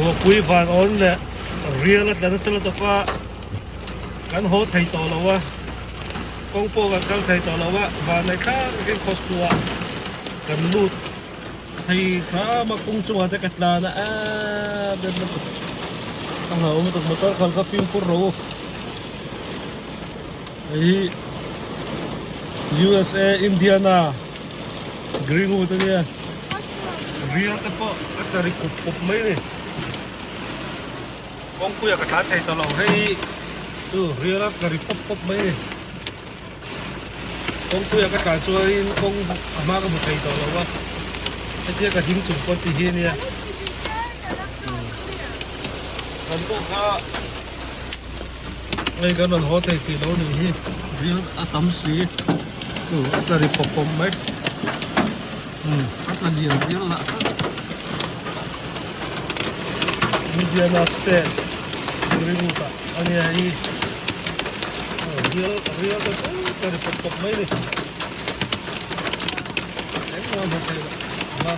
Ruahpui van awn leh rial a tla nasa lutuk a, kan haw thei tawh lo a, kawng pawh kan kal thei tawh lo a, vanneih thlak takin Costco ah kan lut thei hram a, kawng chungah te ka tlan a, aaa bet lutuk a hlauhawm lutuk motor khal kha fimkhur rawh u. Hei hi USA Indiana Greenwood a nia. Rial te pawh a tla ri kup kup mai a ni. Kawngpuia ka tlan thei tawh lo hei chu rial a tla ri pawp pawp mai a ni. Kawngpuia ka tlan chuanin kawng a hma ka hmu thei tawh lo a, hetia ka ding chung pawh ti hi a nia. Kan pawh kha hei kan rawn haw thei tih lo nih hi rial a tam si chu a tla ri pawp pawp mai. Umm a tla lian viau lah kha Indiana State Greenwood ah a nia hi rial rial te chu ka ri pawp pawp mai a ni engmah hmu thei lo.